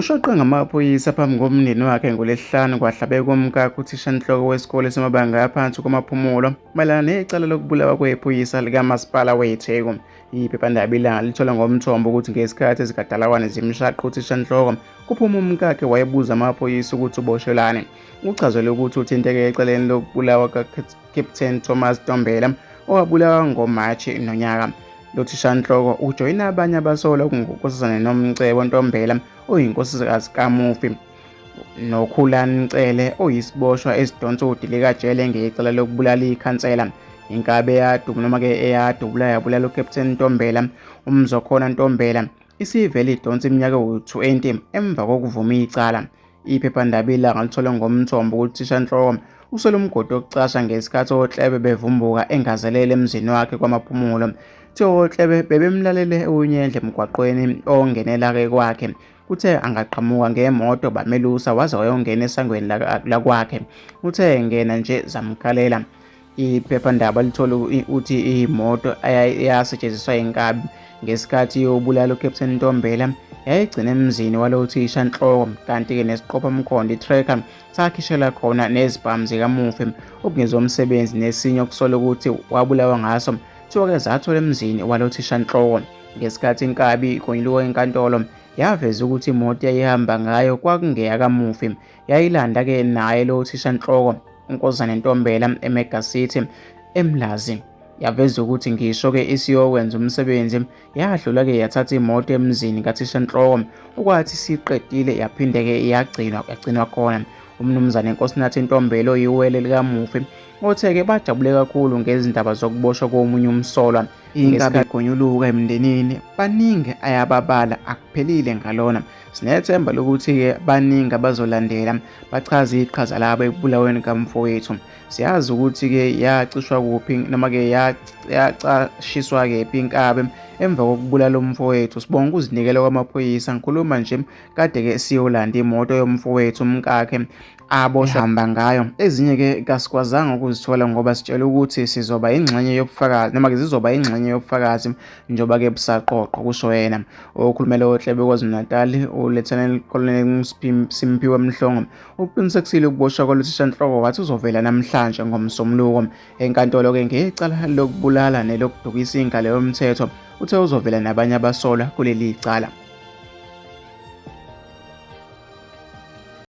Ushoqe ngamaphoyisa phambi komndeni wakhe ngoLwesihlanu kwahlabeka umkakhe uthishanhloko wesikole samabanga aphansi kwaMaphumulo mayelana necala lokubulawa kwephoyisa likaMasipala weTheku. Iphephandaba iLanga lithola ngomthombo ukuthi ngesikhathi ezikadalawane zimshaqa uthishanhloko kuphuma umkakhe wayebuza amaphoyisa ukuthi uboshelani. Uchazelwe ukuthi uthinteke ecaleni lokubulawa kaCaptain Thomas Ntombela owabulawa ngoMashi nonyaka. Lo thishanhloko ujoyina abanye abasolwa okunguNkosazana Nomcebo Ntombela oyinkosikazi kamufi noKhulani Cele oyisiboshwa esidonsa udilikajele ngecala lokubulala ikhansela. Inkabi eyadubula noma-ke eyadubula yabulala uCaptain Ntombela, uMzokhona Ntombela, isivele idonsa iminyaka ewu-20 emva kokuvuma icala. Iphephandaba iLanga lithole ngomthombo ukuthi uthishanhloko uswele umgodi wokucasha ngesikhathi oklebe bevumbuka engazelele emzini wakhe kwaMaphumulo. Kuthiwa oklebe bebemlalele unyendle emgwaqweni ongenela-ke kwakhe. Kuthe angaqhamuka ngemoto bamelusa waze wayongena esangweni lakwakhe. Uthe engena nje zamkhalela. Iphephandaba lithole ukuthi imoto eyasetshenziswa inkabi ngesikhathi iyobulala uCaptain Ntombela yayigcina emzini walo thishanhloko kanti-ke nesiqophamkhondo i-tracker sakhishela khona nezibhamu zikamufi okungezomsebenzi nesinye okusola ukuthi wabulawa ngaso kuthiwa-ke zathola emzini walo thishanhloko. Ngesikhathi inkabi igonyuluka enkantolo yaveza ukuthi imoto yayihamba ngayo kwakungeyakamufi yayilanda-ke naye lo thishanhloko uNkosazana Ntombela eMega City eMlazi. Yaveza ukuthi ngisho-ke isiyokwenza umsebenzi yadlula-ke yathatha imoto emzini kathishanhloko okwathi siqedile yaphinde-ke yagcinwa yagcinwa khona. UMnumzane Nkosinathi Ntombela oyiwele likamufi othe-ke bajabule kakhulu ngezindaba zokuboshwa komunye umsolwa. Inkabi igonyuluka emndenini baningi ayababala akuphelile ngalona. Sinethemba lokuthi-ke baningi abazolandela bachaze iqhaza labo ekubulaweni kamfowethu. Siyazi ukuthi-ke yacishwa kuphi noma-ke yacashiswa kephi inkabi emva kokubulala umfowethu. Sibonga ukuzinikela kwamaphoyisa. Ngikhuluma nje kade-ke siyolanda imoto yomfowethu umkakhe aboshwa hamba ngayo. Ezinye-ke kasikwazanga ukuzithola ngoba sitshela ukuthi sizoba ingxenye yobufakazi noma-ke zizoba ingxenye yobufakazi njengoba-ke busaqoqwa, kusho yena. Okhulumela oKlebe KwaZulu-Natal, uLieutenant Colonel Simphiwe Mhlongo, uqinisekisile ukuboshwa kwalo thishanhloko wathi uzovela namhlanje ngoMsombuluko enkantolo-ke ngecala lokubulala nelokudukisa ingalo yomthetho. Uthe uzovela nabanye abasolwa kuleli cala.